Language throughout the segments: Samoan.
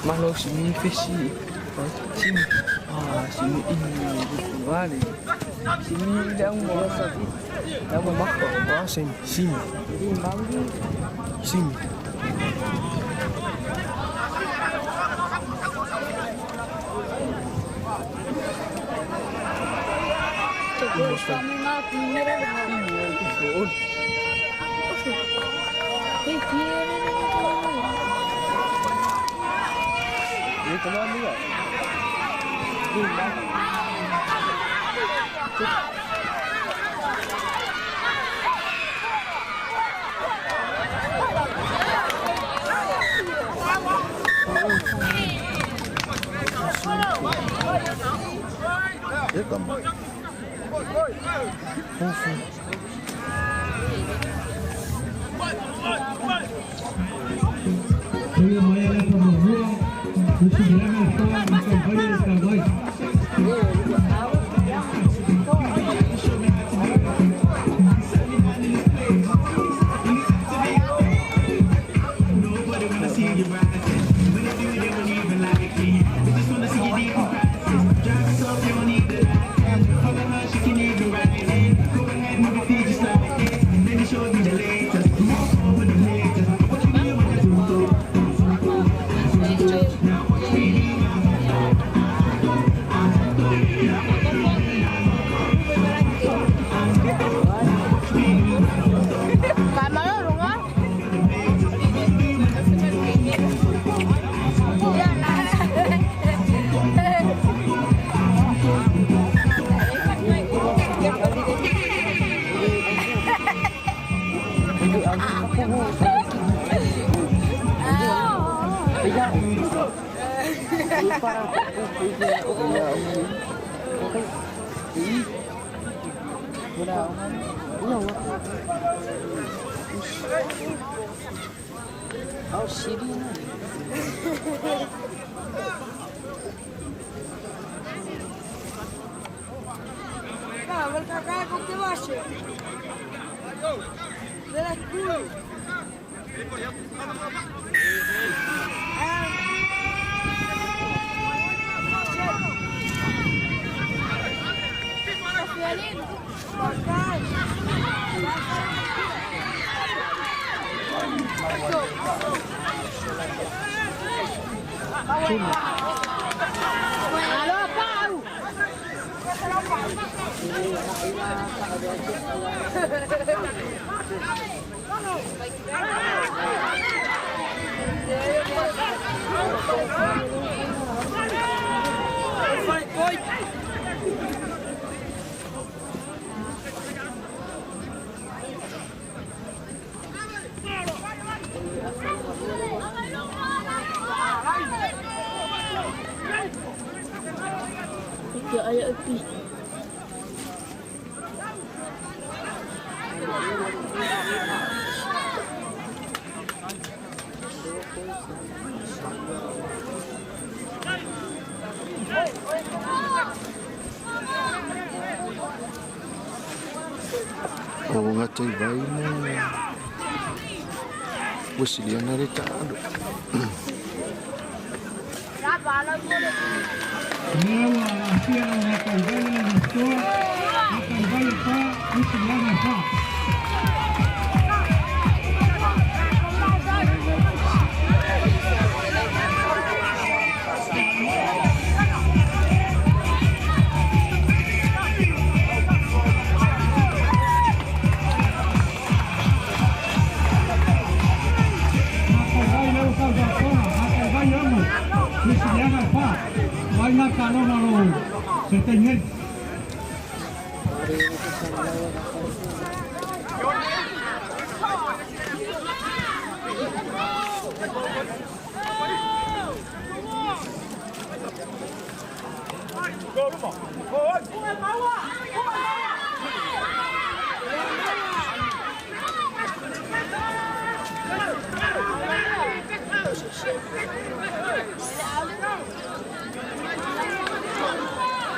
Malo simi fesi simi ah simi ini vale simi đang một đang một mắc Có simi simi simi.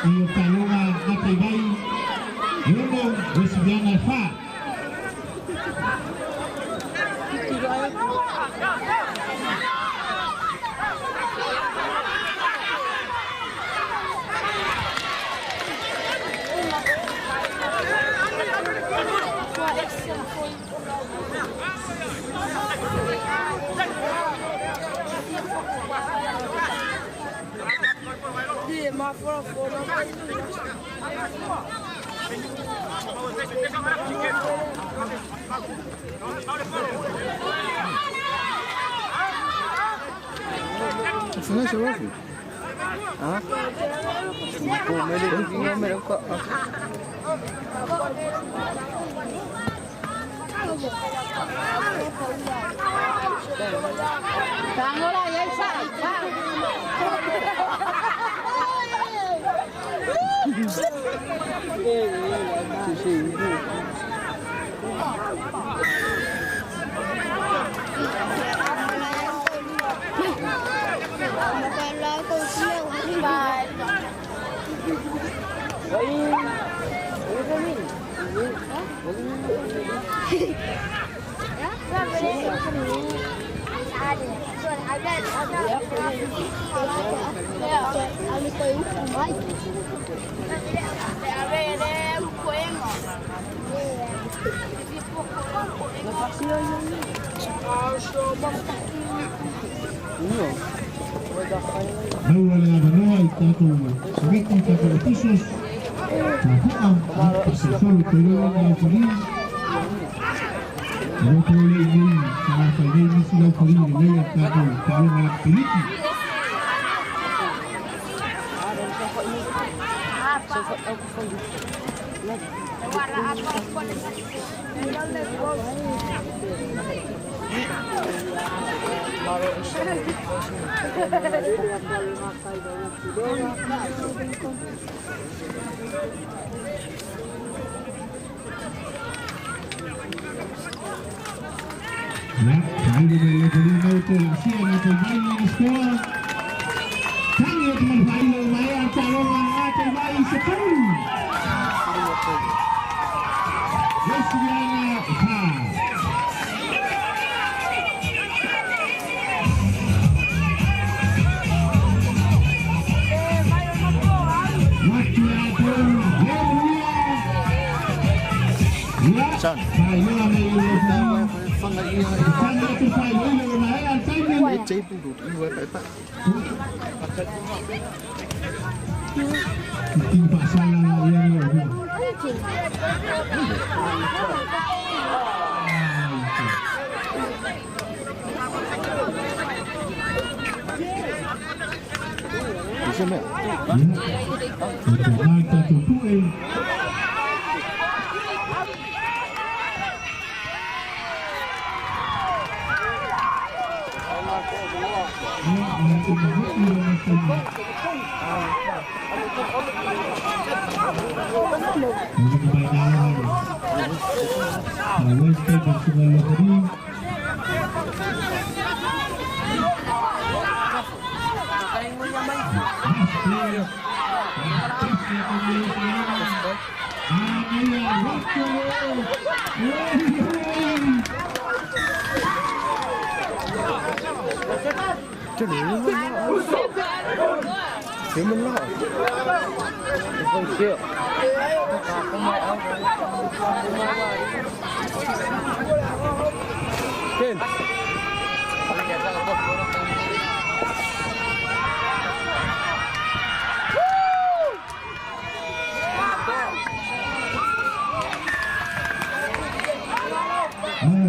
I o Taloga Gataivai 6, Uesiliana 4. Maua le avanoa i tatou komiti, tatou officials, tapu'a, pasofolo tolo na aufali. Lo tolo le nei, sa fai nei nisi lau fali le nei a tatou taaloga la piliki. Ya, faailo mai le fali mau te lasia na te vai le score. Tangi o te manu faailo mai a taaloga a te vai 10. Uesiliana 4. Waktu atur Ya, faailo mai le fali. Tangi atu faailo mai a taimi. Ting pasala la ia ni o. Ya. Mai tatou pue.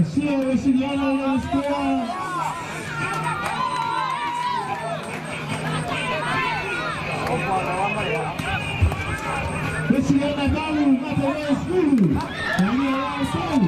Sia Uesiliana la scuola. Uesiliana valu, mata 10, Talia la sol.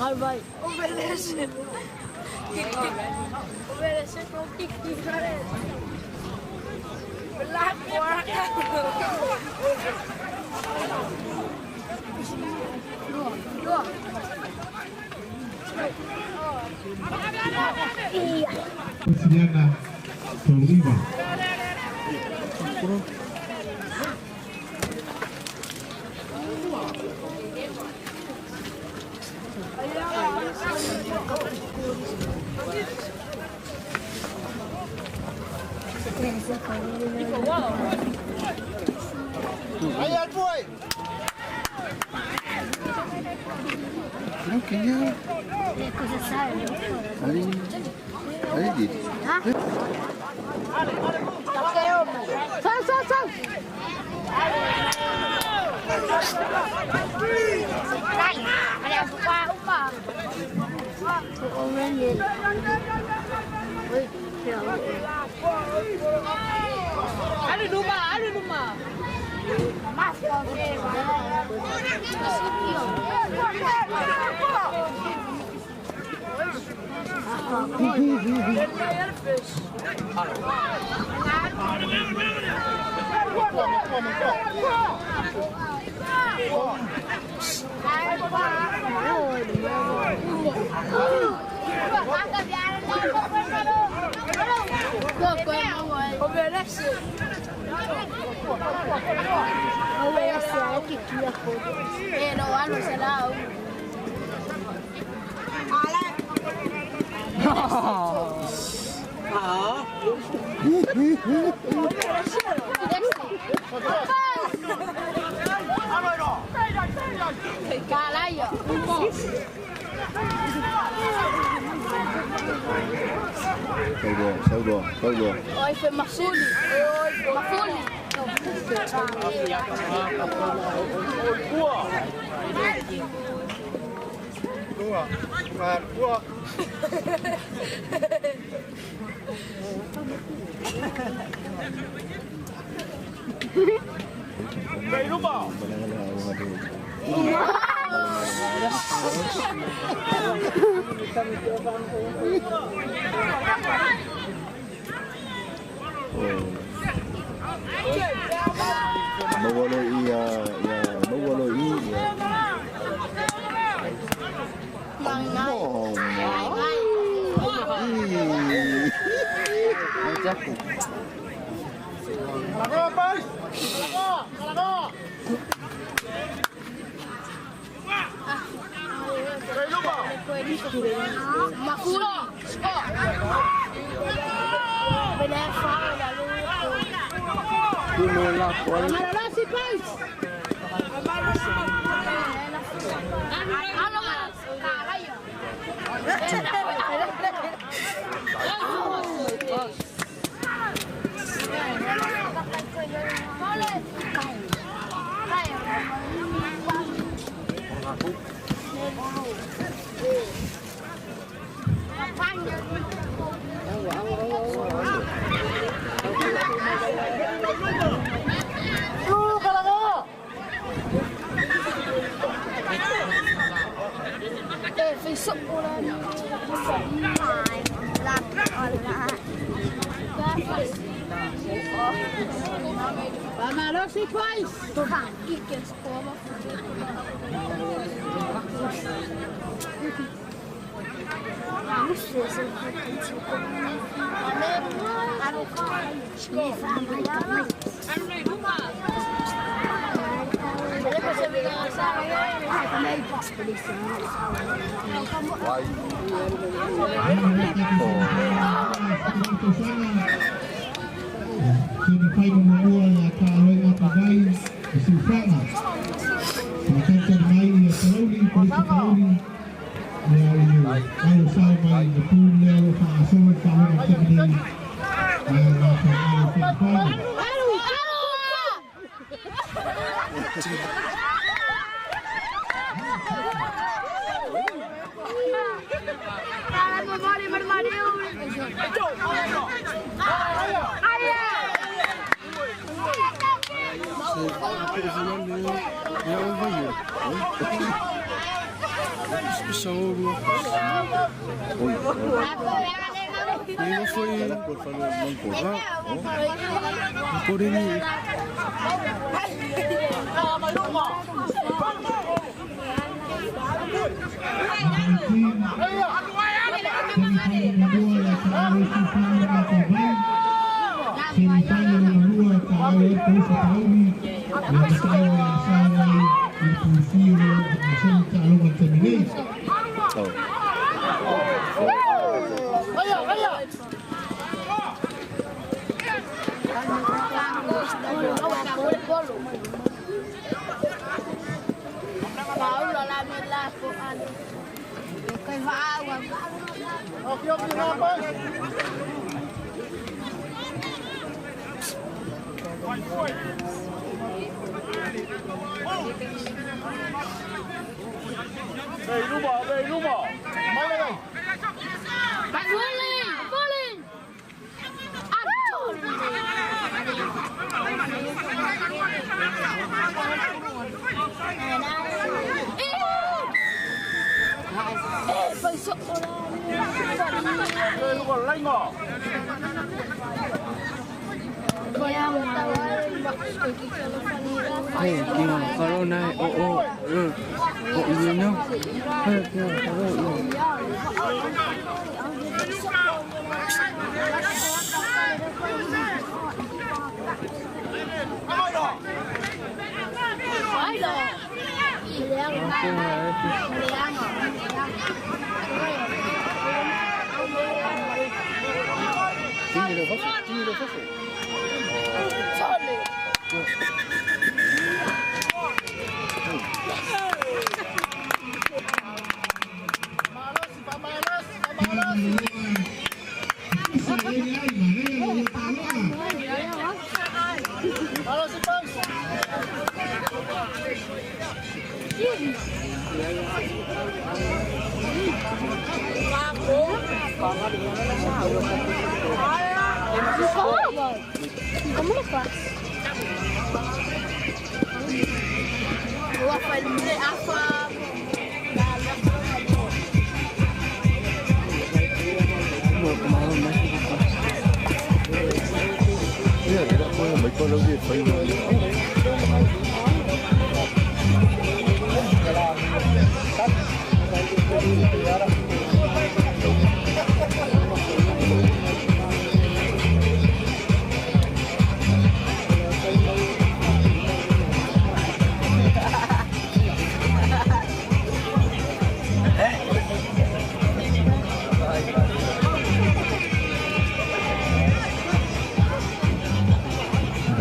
Vai, vai. Obedece. Obedece com o que quiser. Siliana Toliva.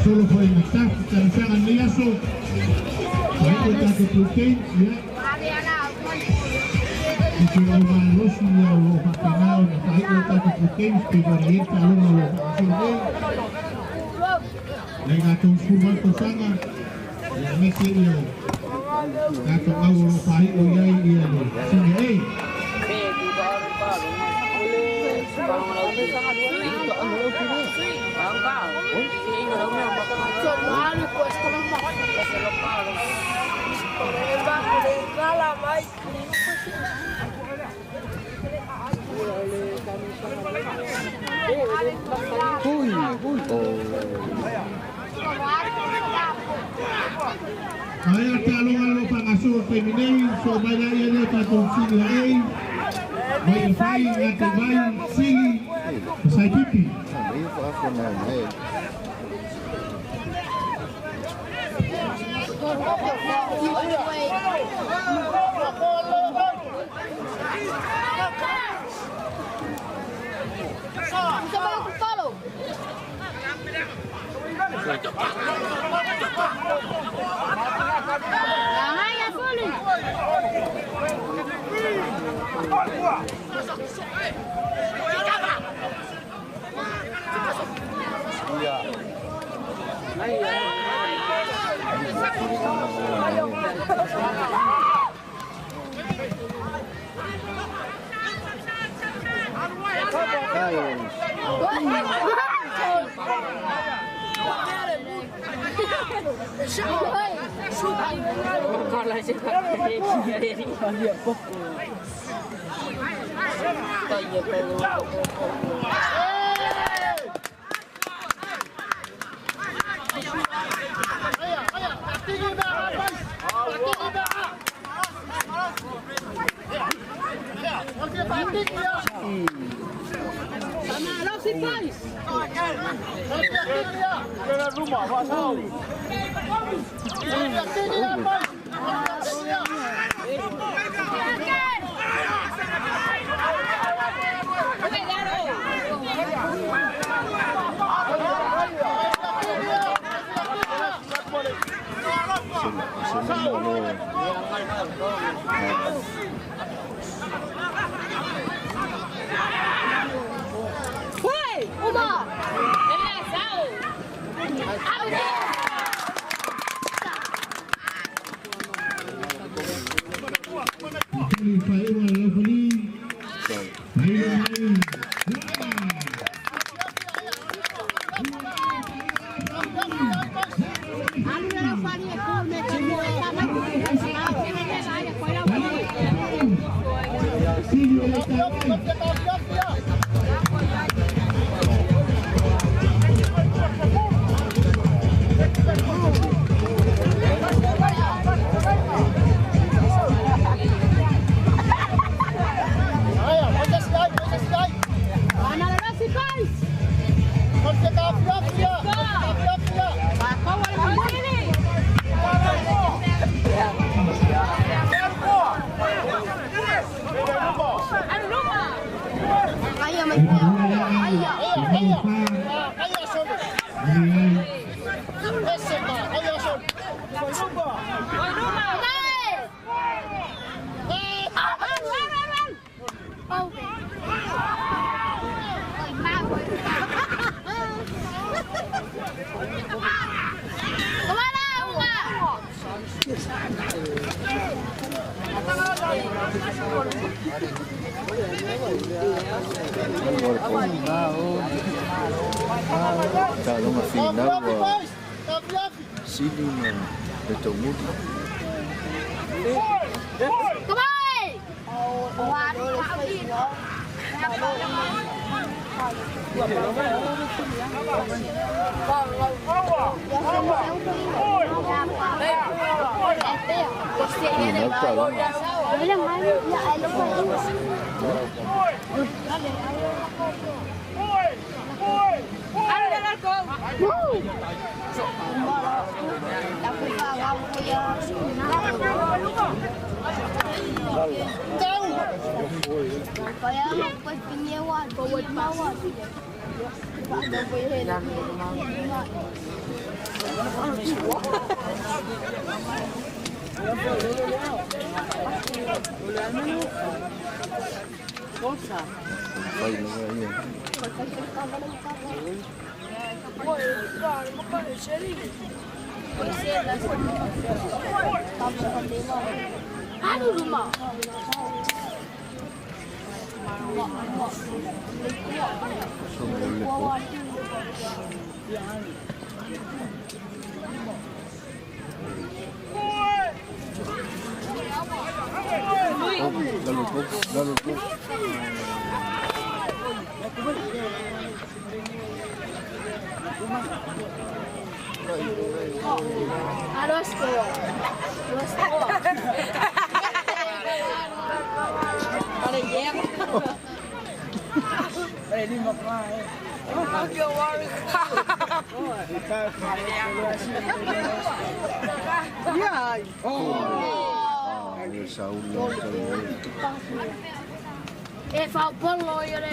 Solo foi na tamisaga nei aso. Ai ko tatou protein, ia. I te au malosi ia o lo whakapena o na whai o tatou protein, pe wara e ta alonga o lo whakasolo nei. Nei ngā tō sūmau tausaga, ia mese ia o tatou au o lo whai o iai ia le sine ei. Ui, ui. Aia taloga lo pangaso te minei so mai la ia le tatou sili ai mai le fai ngate mai sili sai pipi. E whaupolo i ore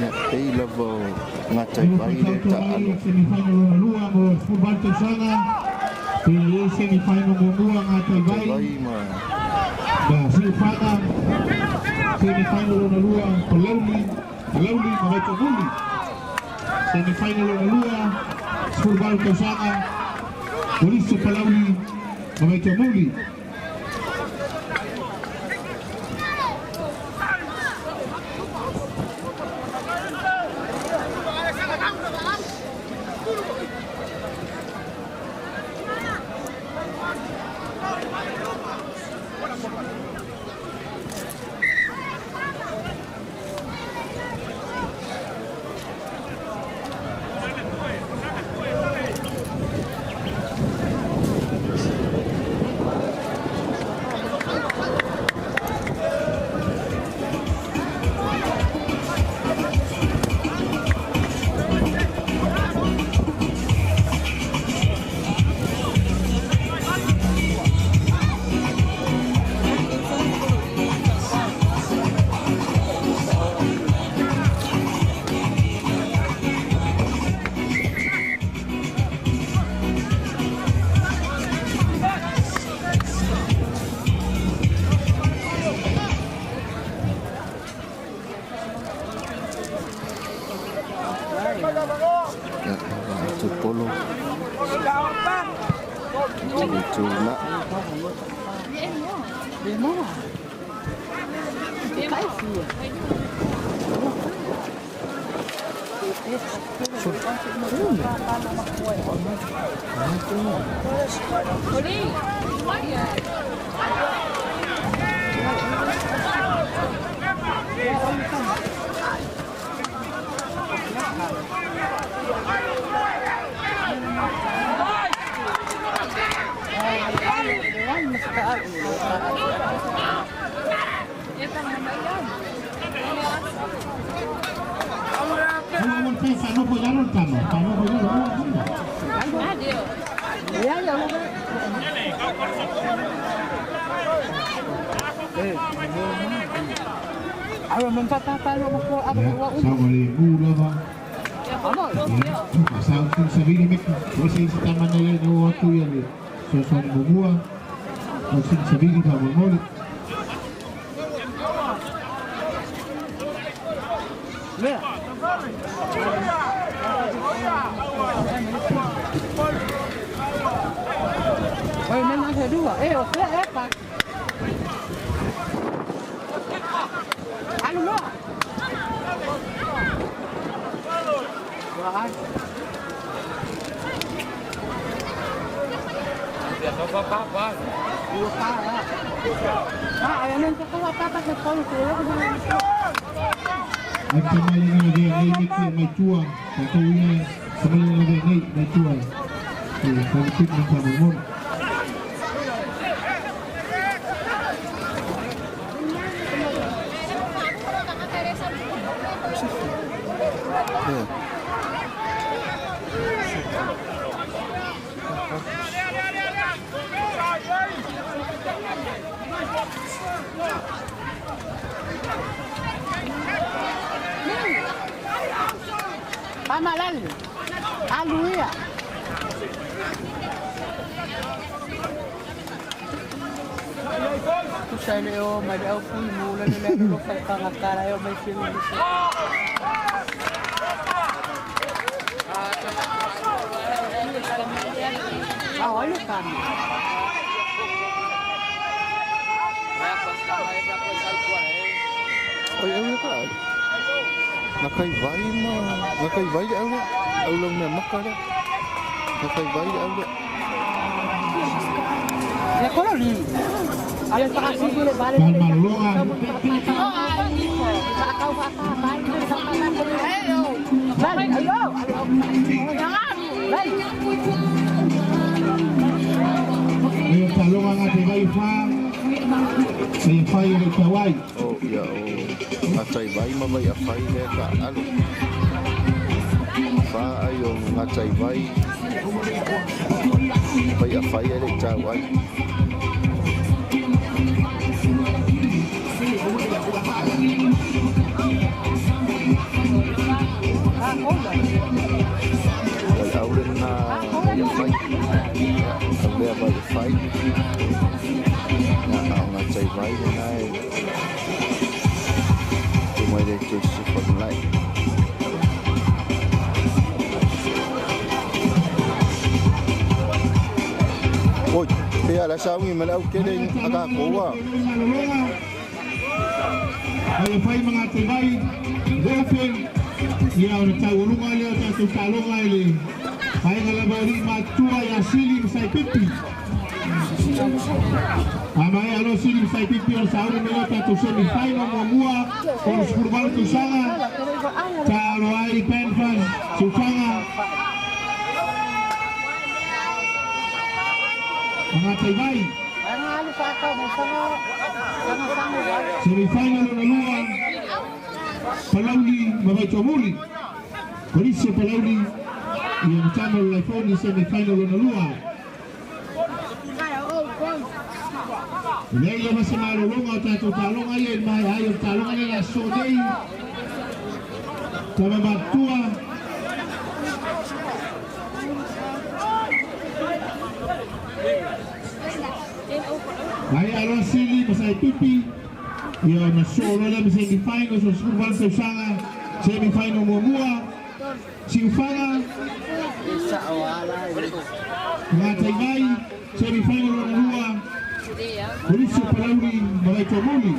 Ia pei lava o gatai vai le taalo. Semifinal lona lua mo 18 tausaga. Pe i semifinal muamua Gatai Vai Vai ma ma Siufaga. Semifinal lona lua Palauli, Palauli ma Vaitoomuli. Semifinal lona lua 18 tausaga, Kolisi o Palauli ma Vaitoomuli. Ia atu polo. Tu la. Aua pe whanofo i alo le tama. Whanofo i alo, aua tama. Ia, sau ma le mu lava. Ia, sa tu savili meki. O se isi tama na ia na o atu ia le sosoani muamua. O sini savili faamolemole. Oi, men han du. Eh, o fea e pa. Alu loa. Wah. Ua pa la. Ah, ai men ko pa pa se polo ko lo ko. Ai tama le na vea nei meki e mai tua. Tatou ia tama le na vea nei mai tua. E whanupik na faamolemole. Ia. Pa malal. Alu ia. Tu sai le o mai au fu mu le le le lo fa ka kara yo mai fi mu. Ah, olha o caminho. Oi au ka. Na kai vai ma, na kai vai le au le. Au lau mea maka le. Na kai vai le au le. Le kolo li. Ale pa kasi ko le bale. Faamalologa. Bale, ayo. Bale. Ia taloga Gatai Vai fa. Sa ia fai e le tauai. O ia o gatai vai ma vai a fai le ka alo. Fa ai o gatai vai. Vai a fai e le tau ai. To se fucking like. Oi, pea la saungi ma le au kele a ka koua. Ai fai mga te vai, gofe, ia o le taualuga lea o tatou taaloga i le vaega lava o alii matutua ia Sili ma Saipipi. A maea loa Sili ma Saipipi ona sauni mai lea o tatou semi final muamua o le 18 tausaga, taalo ai Panthers, Siufaga, Magataivai. Semifinal lona lua, Palauli ma Vaituamuli. Kolisi o Palauli, ia ma tama o le Laifoni semifinal lona lua. E leai lava se malologa o tatou taaloga ia i le maea ai o le taaloga lea le aso nei. Tama matutua. Ai aloa Sili ma Saipipi, ia ona soo loa lea ma semifinal so 18 tausaga, semifinal muamua, Siufaga, Magataivai, semifinal lona lua, Kolisi o Palauli ma Vaituamuli.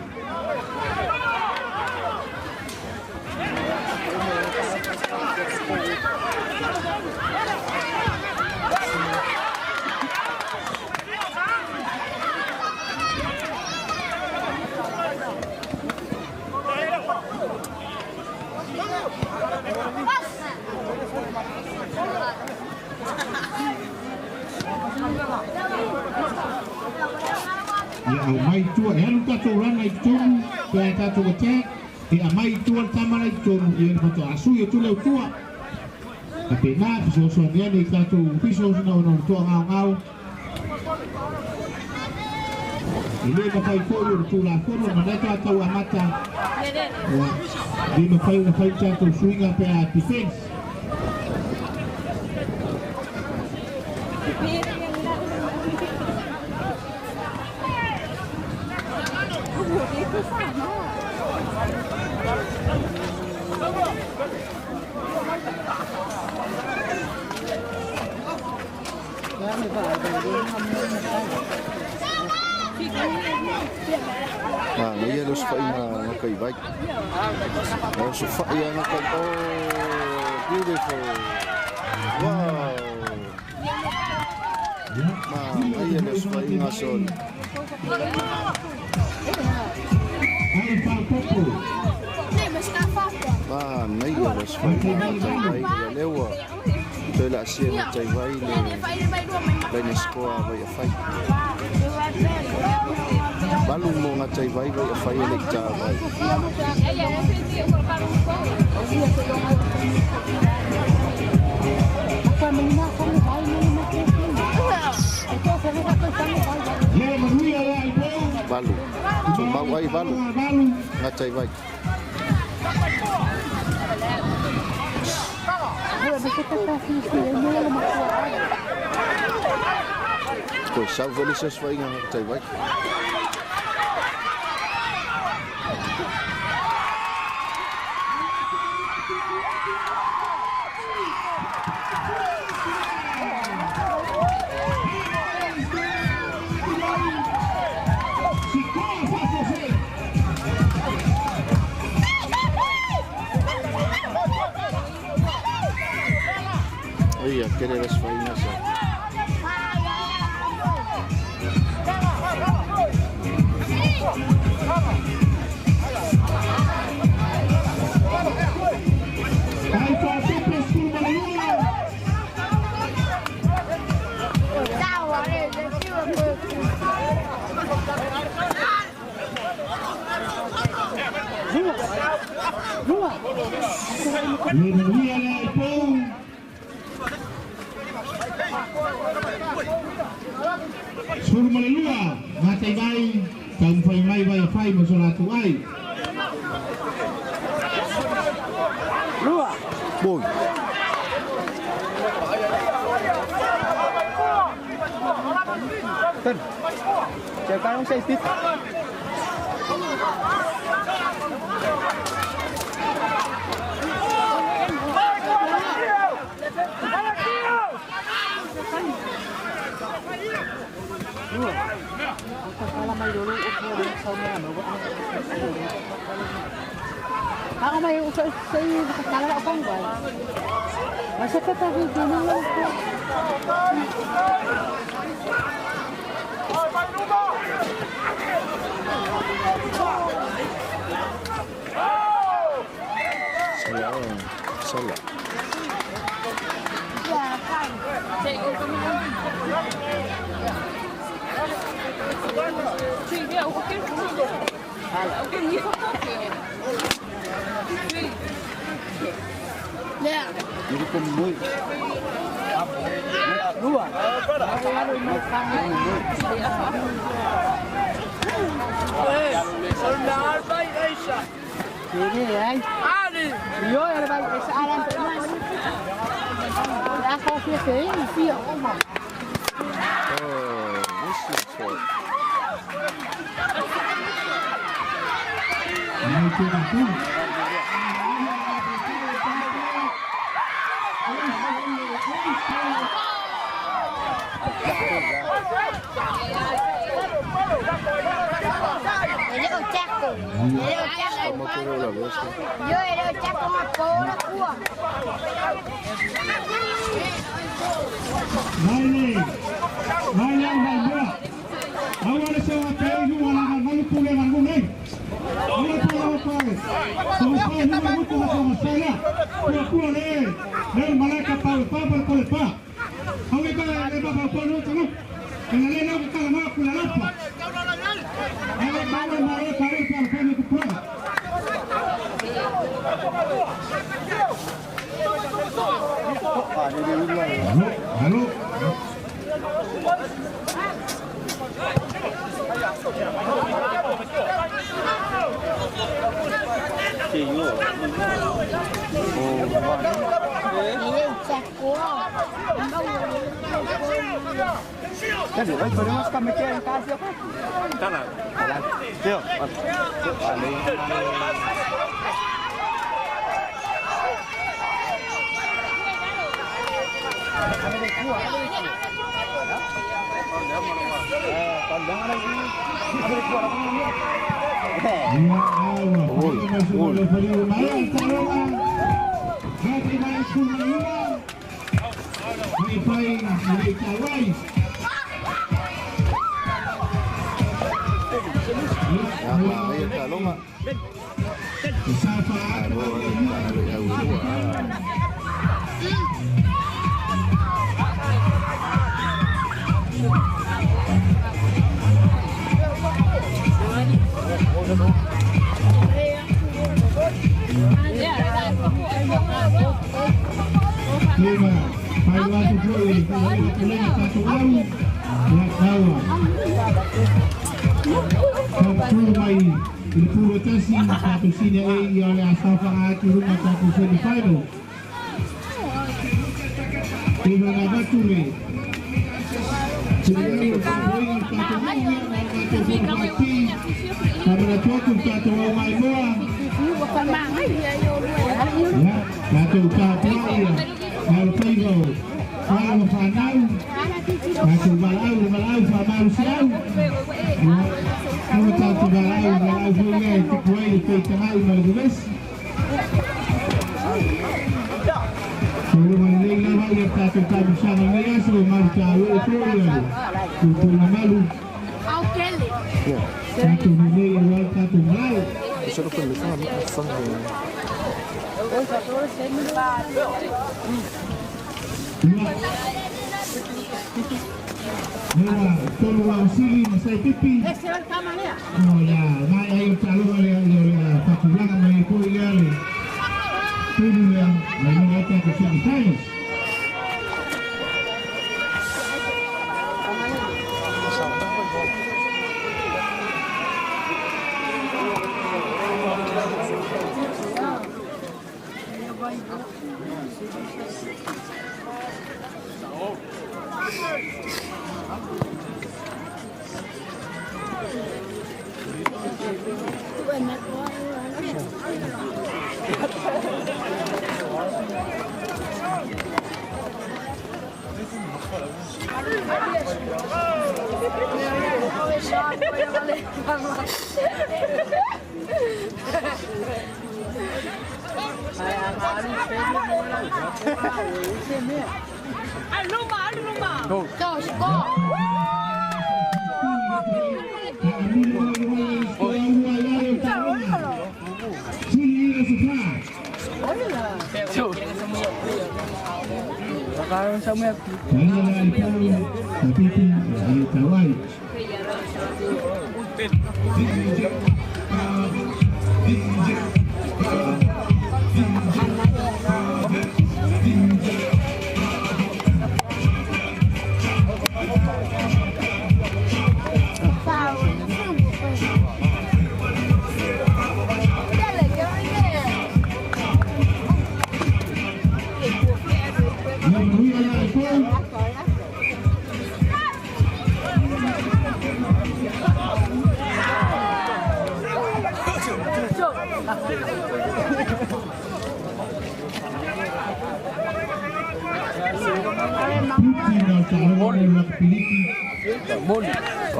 Ia aumai tua, e alu tatou rana i totonu, pe a tatou attack, e aumai tua le tama la i totonu, ia ona faatoa asui atu lea o tua. Faapena, fesoasoani ane i tatou officials ona o le toagaogao. E le mafai foi o le Tulafono ona lea faatoa tau amata, ua le mafai ona fai ni tatou suiga pe a defense. Manaia le osofaiga a Gataivai. E osofai lava Gataivai. Oh, beautiful. Wow. Manaia le osofaiga a Soli. Manaia le osofaiga a Gataivai. Ia lea ua toe laasia e Gataivai le laina score a Vaiafai. 8 mo Gataivai Vaiafai e le i tā mai. 8. Tumau ai 8. Gataivai. Toe sau foi le isi osofaiga a Gataivai. Ia, tele le osofaiga sa. Le manuia lea i pou. 12, Gataivai, taumafai mai Vaiafai ma so latou ai. Boi. Sala.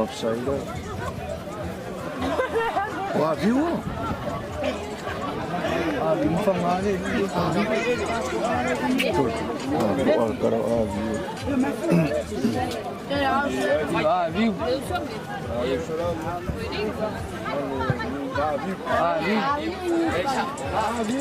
Offside. Wa viu. Ah, viu fangale. Ah, viu. Ah, viu. Ah, viu. Ah, viu.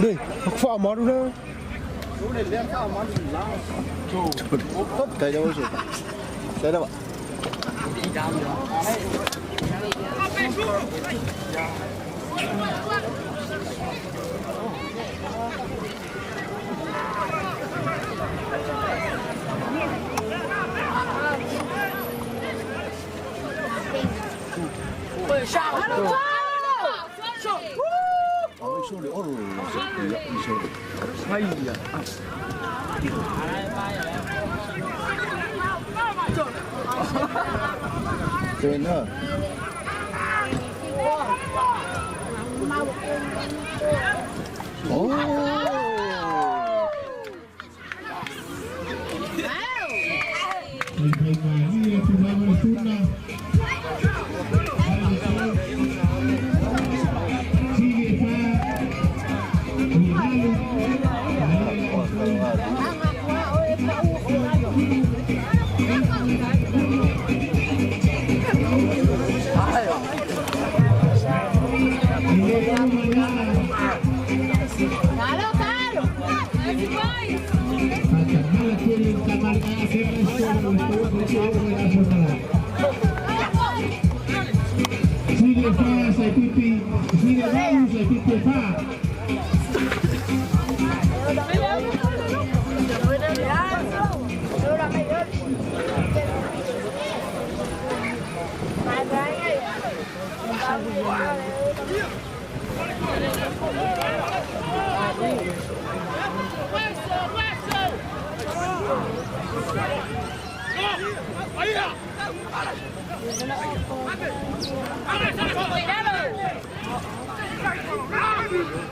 Đây, pha mà đúng không? Cái đâu rồi? Cái đâu ạ?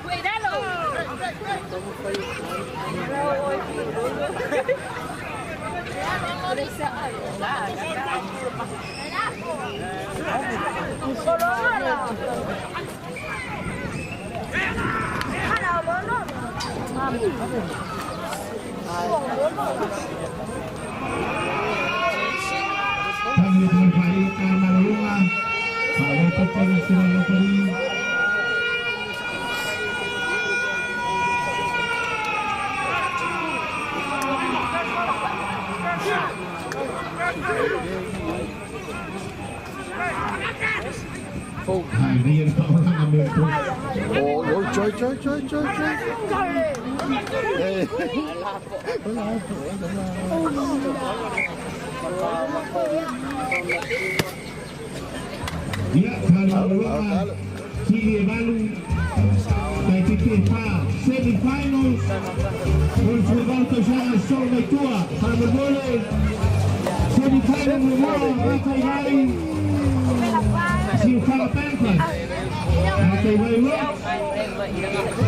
Cuidado! Oh, joy, joy, joy, joy, joy. Hey. Ya, kalau Chile Balu, semifinals, Portugal Tosana Sol Tua, Hammermole, semifinal Rafael Silvana Panthers,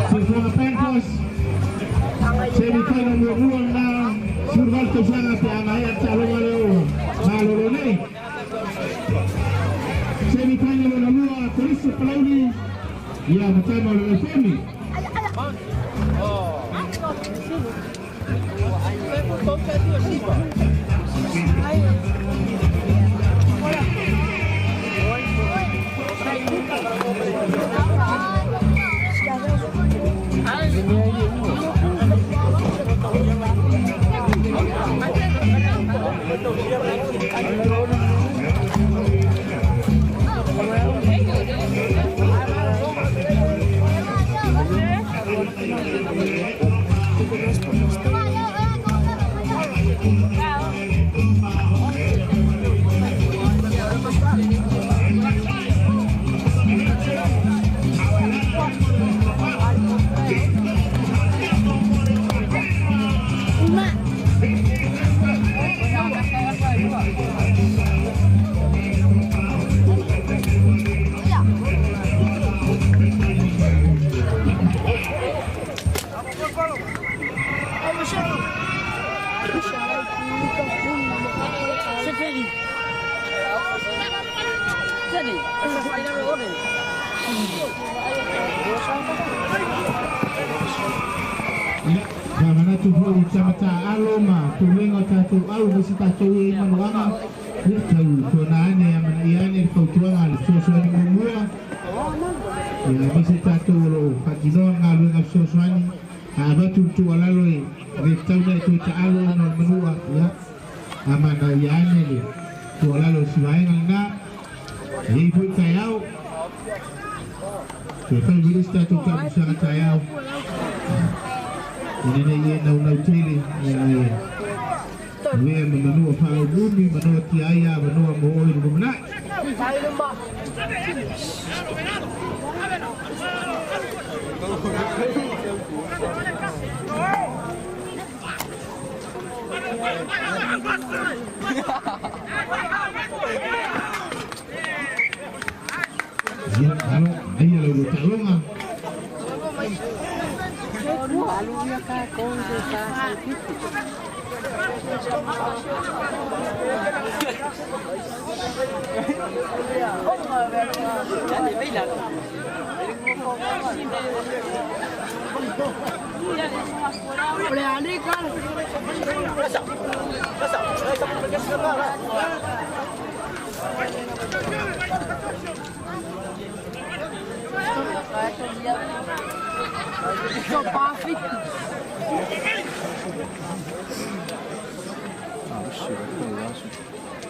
Silvana Panthers, semifinal Rwanda, Silvana Tosana Peanaya Talongaleo, Malolone. Semifinal Rwanda, Polisi Palauni, ya Matama Lefemi.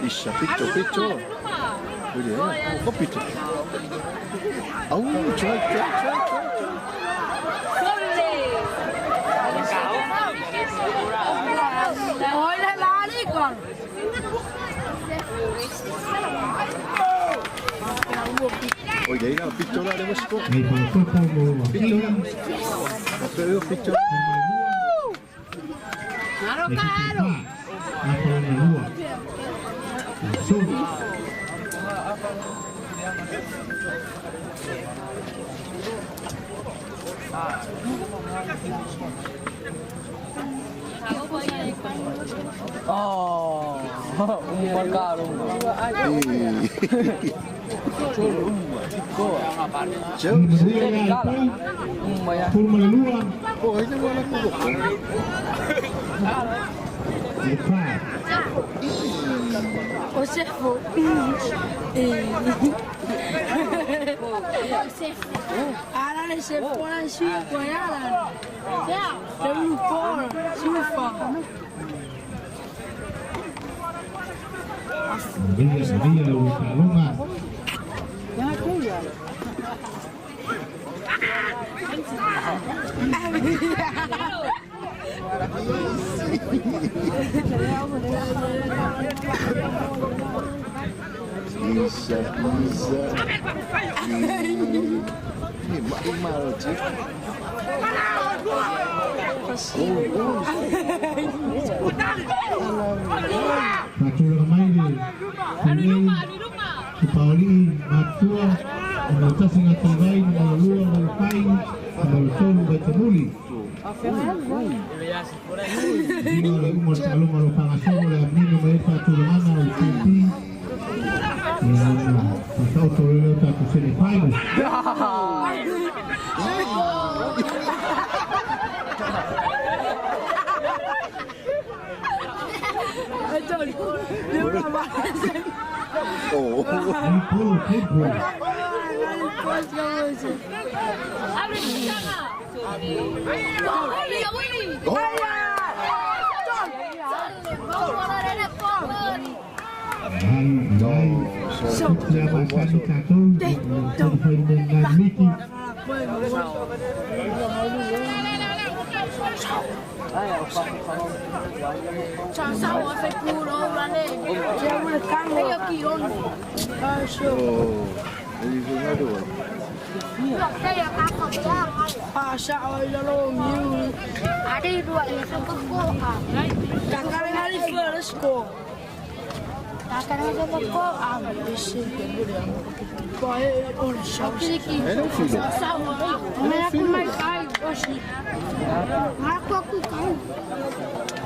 Issa, pitto, pitto. Vedi, eh? Oh, pitto. Oh, try, try, try, try. Oi, dei, no, pitto la devo scorrere. Pitto. Pitto. Caro, caro. Oh, umma karo. Umma ya. Oh, ai le wala ko ko. O sefo. Ara le sefo la si ko ya la. Le lu por, si fa. Maria, Maria lau taaloga. Isa, isa. Ni ma ma lo ti. Faatulaga mai le tulei Paolii matua numero 1 Gataivai, numero 2 Malufai, numero 3 Vaitemuli. Lima le uma o le taaloga o lo fagasolo le amino ma ai le faatulagaga o le TP ia ona faataoto lea o tatou semi final. Oh. Ali Polo Pedro. Ai ai ia masani tatou taumafai mai lena miti. Oh. Ele jogador. Ele é um filho.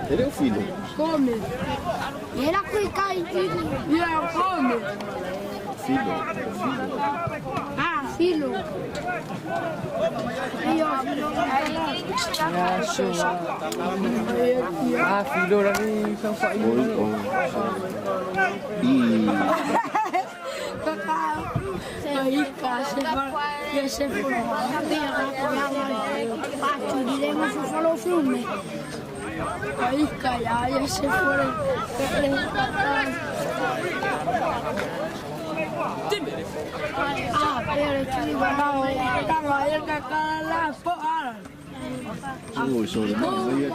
Ele é o filho. Come. Come. Filho. Filho. Ah, filho. Ah, filho lagi sampai Oi, oh. Ih. Uy, sobre todo, ahí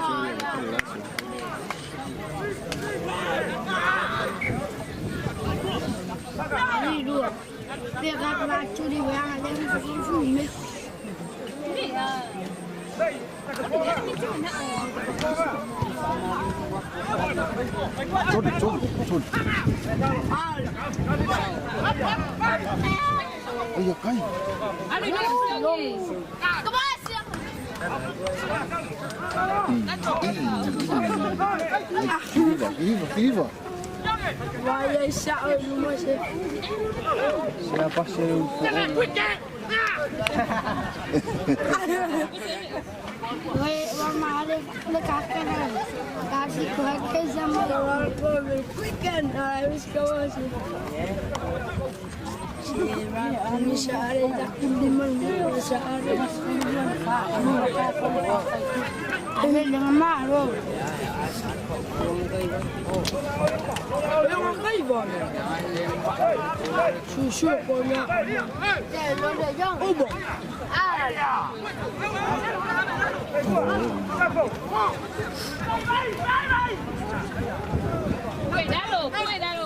Sorry, sorry, sorry. Ay, kai. Viva, viva, viva. Siapa sih? Cuidado, cuidado.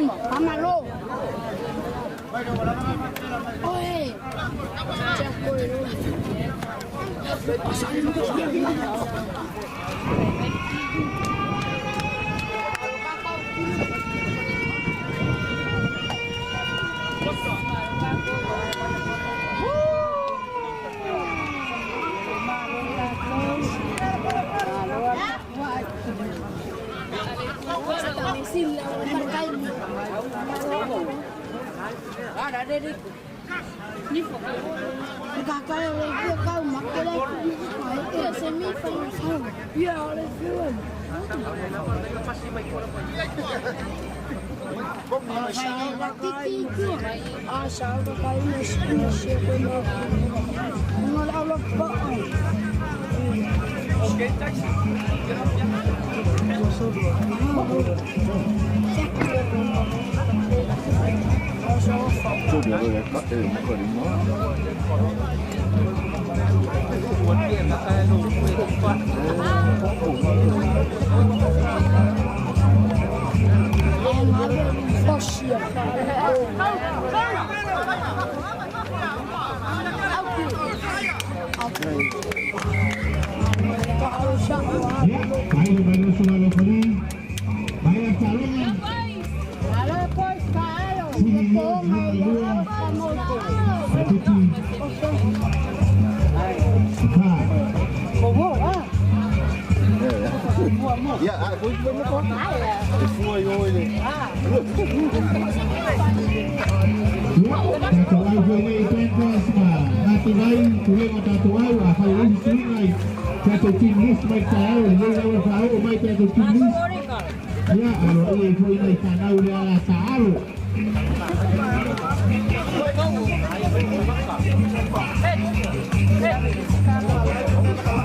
Amalo. Oye.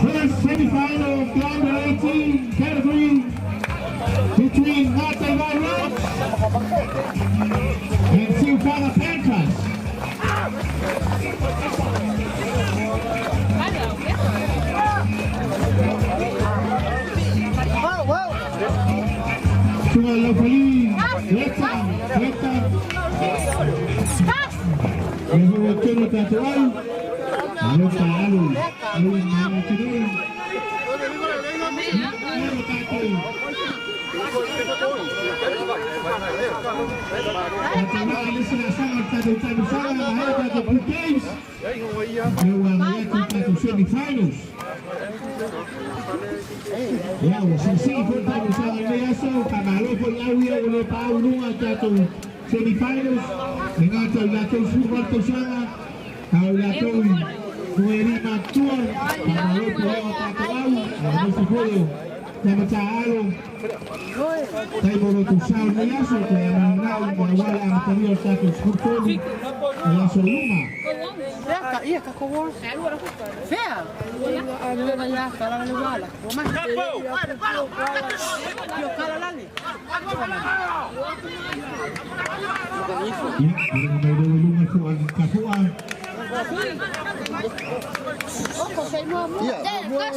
First semi-final of the under 18 category between Ngātaiwai Rocks and Siufaga Panthers. Semi-finals. Ya, semi-finals.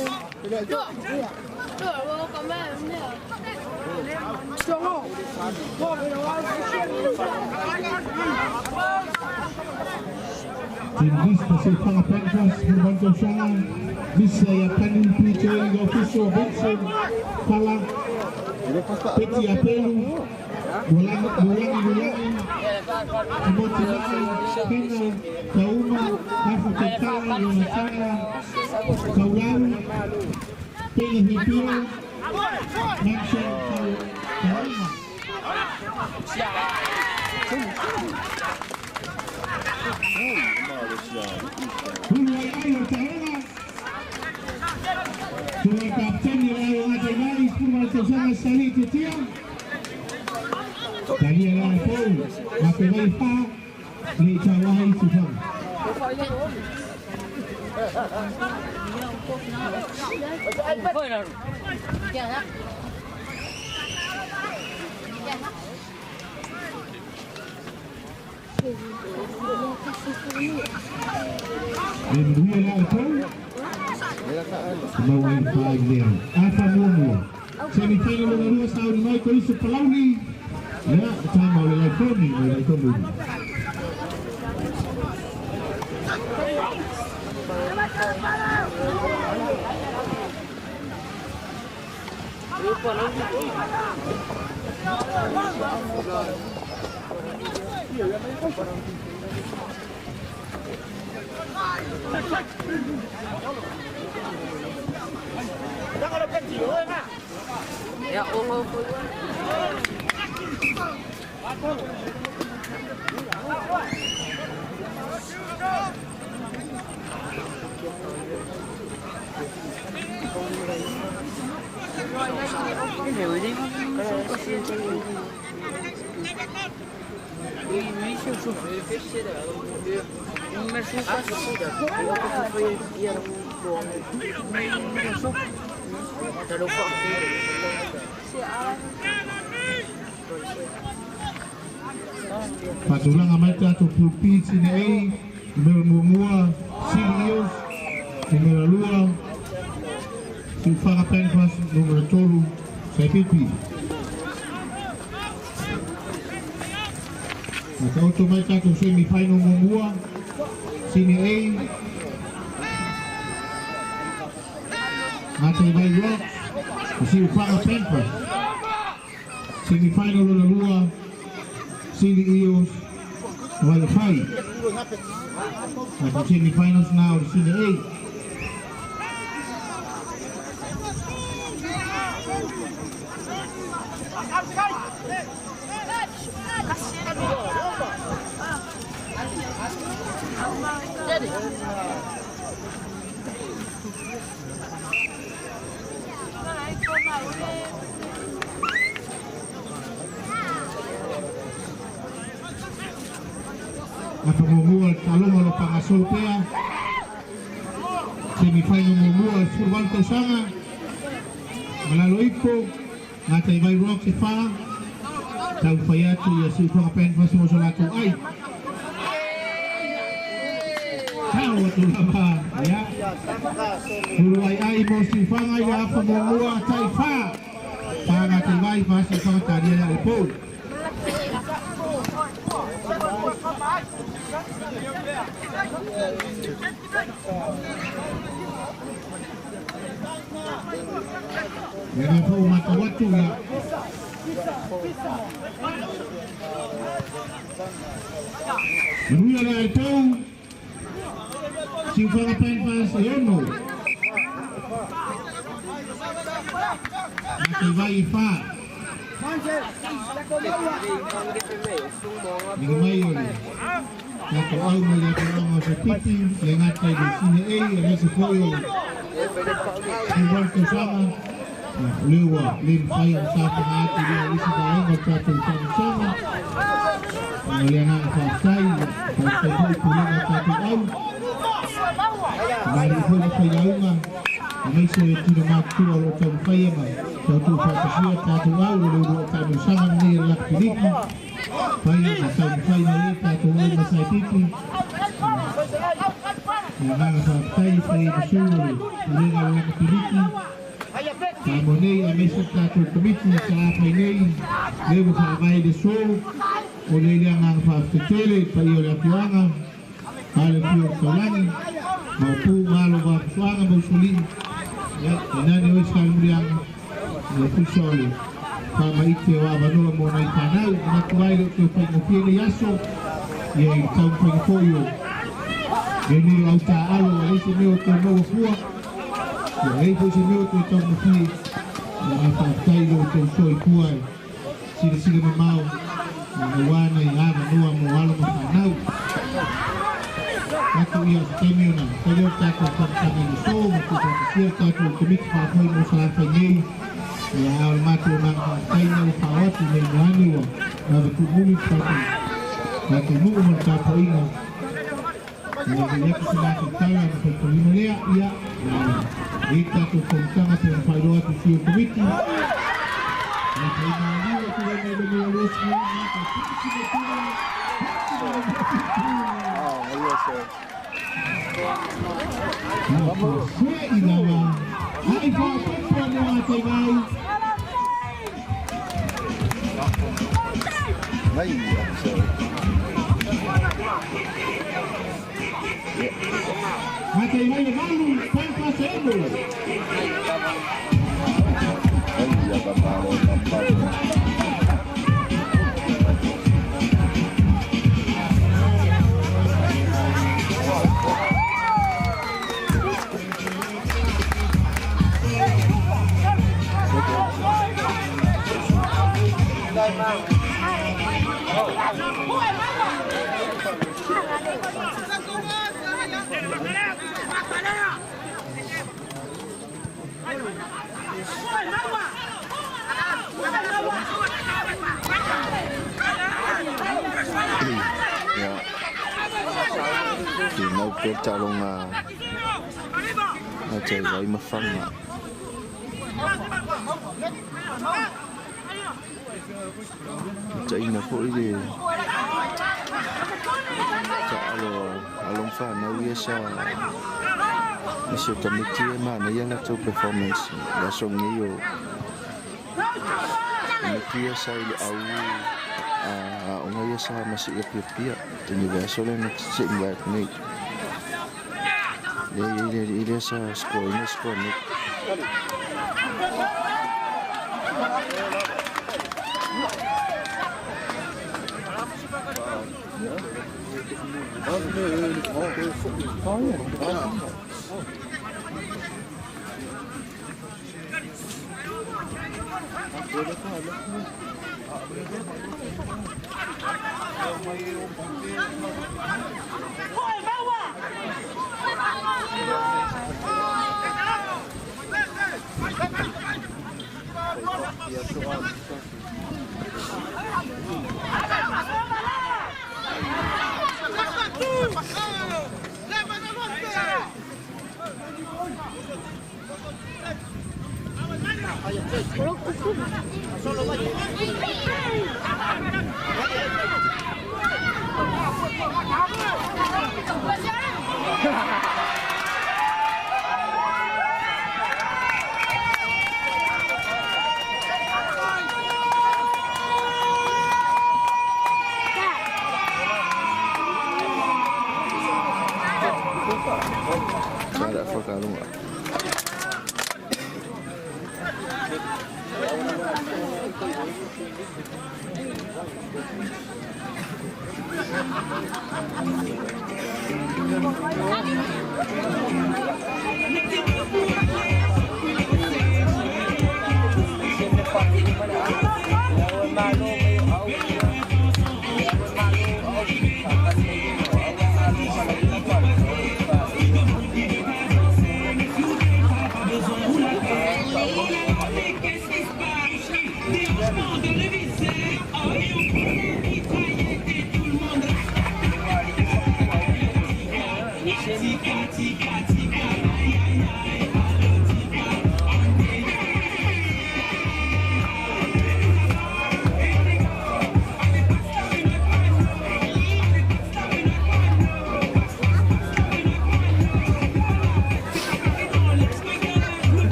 Ia, tama o le laifoni mai laitomuli. Ya, ongo Patulanga mai tatou pulpit sine A, numero muamua Sirius, numero 2 Siufaga Penfas, numero 3 Saipipi. Mataoto mai tatou semi-final muamua sine A, Ngāti Vai Rocks, Siufaga Penfas. Semi-final lona 2 Sili Eels, Wailafai. That's the semi-finals now, the Senior 8. Afa muamua taloga lo pagasolo pea. Semifinal muamua 18 tausaga. Malalo ipo Ngāti Vai Rocks e 4. Taumafai atu ia Siufaga Penfas mo so latou ai. Tau atu lava ia. Ulu ai ai mo Siufaga i le afa muamua tai 4. 4 Ngāti Vai, 4 Siufaga talia ia le pou. Ia fau matau atu ia. Manuia le aitau. Siufaga Penfas e 6. Ngāti Vai e 4. Ninga mai o le Tatou au mai le atuaga o Saipipi, le gata i le sine A, e lese foi o 18 tausaga. O lea ua le mafai ona safaga atu lea o isi vaega o tatou tausaga. O le agaga faafetai, faafetai foi i pulega o tatou au. Mali foi le failauga, aemaise o tino matutua o loo taumafai ma tatou faatasia tatou au o le uluai taamilosaga lenei e le Lakapiliki. Fai na taumafai mai ai tatou au ma Saipipi. Le agaga faafetai fai ma sui o le pulega o le Lakapiliki. Samoa nei aemaise tatou komiti sa afai nei le ua faavae le so o le le agaga faafetai le paia o le afioaga a le afio o le taulagi maupu malo vapusuaga mausolii. Ia inane oe salimuliaga le ofisa o le faamaite o avanoa mo nai fanau. Manatu ai le o te faigofie nei aso ia i taumafaiga foi o lenei o autaalo a leisi mea o toe maua fua. Ia lei foi se mea o toe taugofie. Ia ae faafetai le o tausoifua e silasila mamao aua nai avanoa mo alo ma fanau. Atu ia o se taimi ona fai lea o le tatou fonotaga i le so ma tuufaatasia le tatou komiti faafoi mo Salafai nei. Ia a o le matou agaga faafetai na ua fao atu nei mo ane ua vave tuumuli le tatou nuu ma le tapuaiga. Ia vili atu se matou tala na faitauina lea ia i tatou fonotaga pe ona faailoa atu sui o komiti. Ia faimaliu atu lea mai le mea o 20 Ngai so. Matai mai le valu, Pampa Sendo. Ai ia ka malo ka Ya. Thì nấu cái chào lông à chơi với mà phân ạ. Chạy nó phổi gì chả rồi along pha nó ia sa isi o tamaiti e manaia latou performance le aso nei o tamaiti ia sa i le au aoga ia sa masi'i apiapia taimi vaiaso lea na se'i vae atu nei lea iai le ali'i lea sa score ina score nei. Cara, focaram.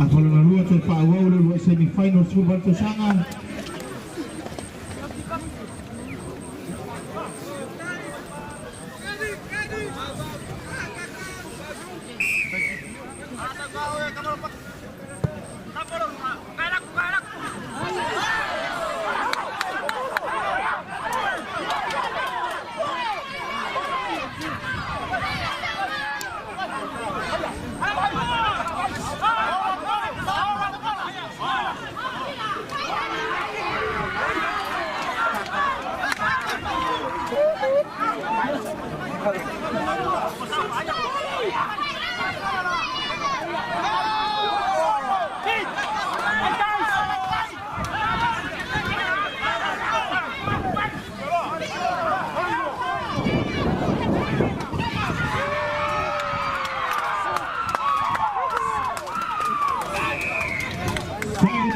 Ang lua te whaawau le lua semi-final Super Tosanga.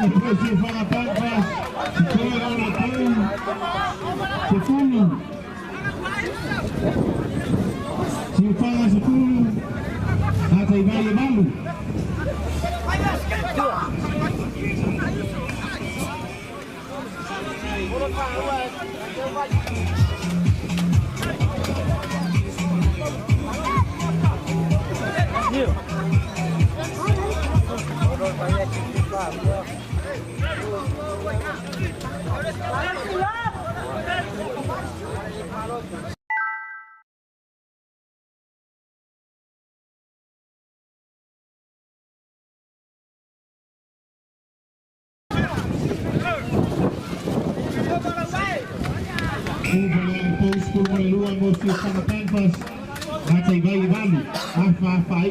le pou Siufaga Panthers. Sitoe o le pou. 10. Siufaga 10. Gataivai e 8. Mo Siufaga Panthers. Gataivai e 8. Afa afa ai.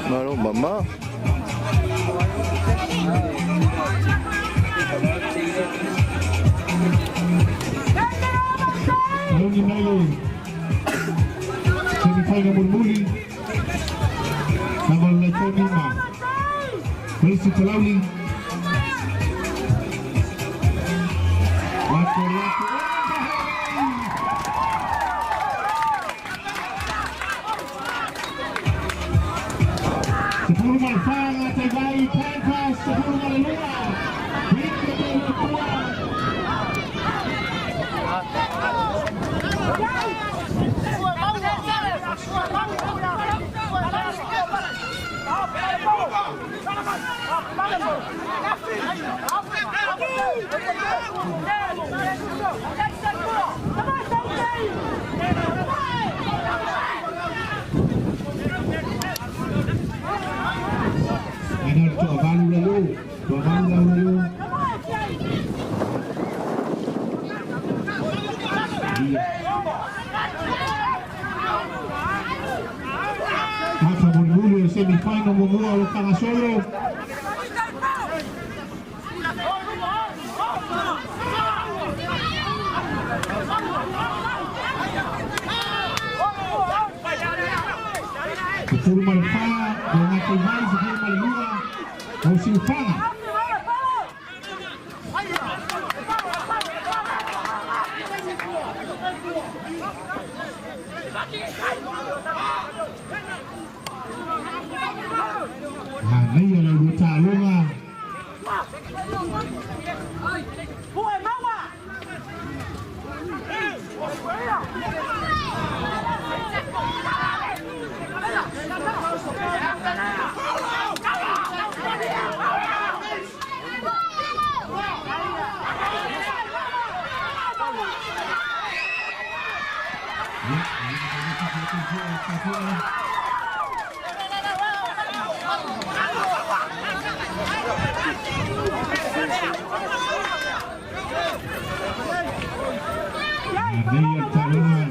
Malo mama. Aloni mai le semifinal mulimuli. Na le toni ma Melisi Palauli. Lako lako. 14 Gataivai Panthers, 12. Hika te tua. Aina le toavalu la yo. Toavalu la yo. Afa mulimuli o semifinal muamua o lo fagasolo. 14, o Gataivai, 12 o Siufaga. Manaia le lua taaloga. Manaia le taaloga.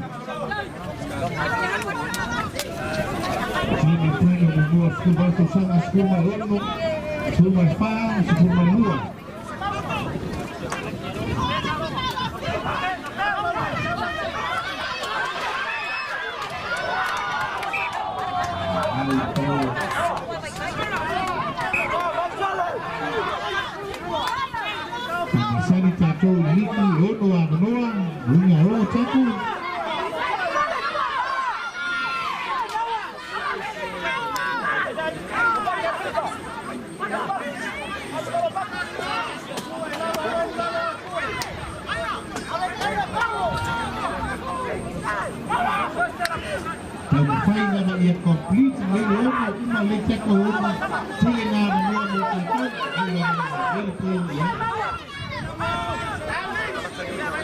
Semifinal muamua 18 tausaga 16. 14, 12. Masani tatou liki ono a manoa, luga o taku. Taumafai lava ia complete le ono uma le taku ono tele ngā manoa mo tatou ai le pei ia.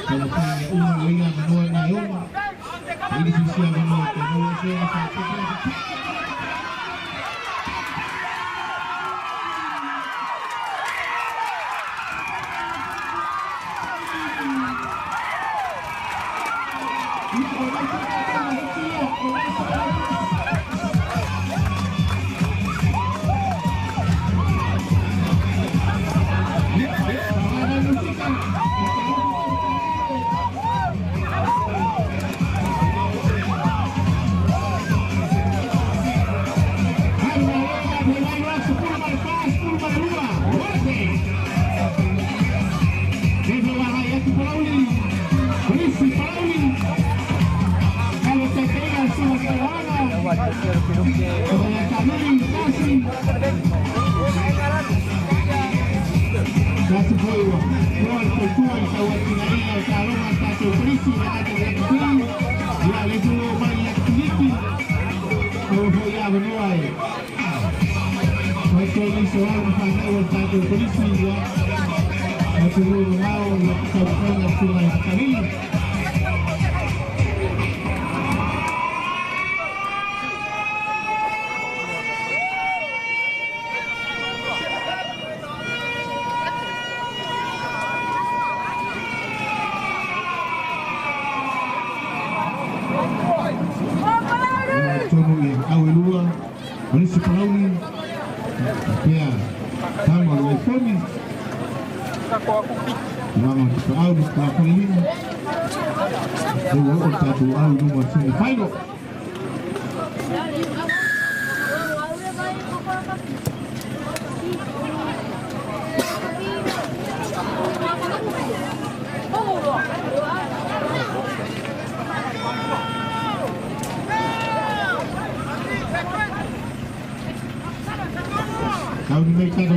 Taumafai ia uma le ia manoa nai ono. Ili sisia manoa te noa se sa te.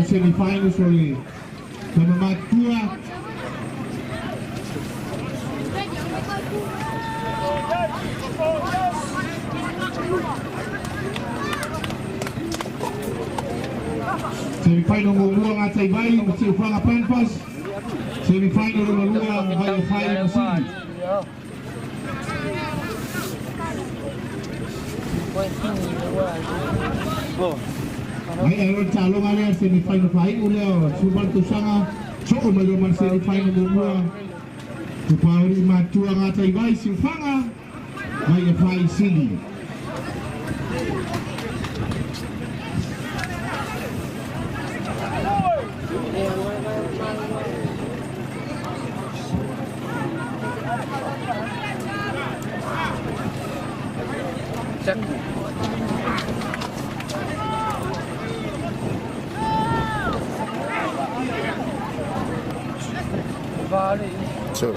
Semifinals oli tämä Mattua. Semifinal muamua Ngātai Vai ma Siufaga Panthers. Semifinal lona lua Vai Fai ma Sili. Mai ai lona taloga lea semifinal faai'u lea o 18 tausaga so'o mai loa ma le semifinal muamua Tupauli Matua Ngātai Vai Siufaga Vai e Fai Sili. So.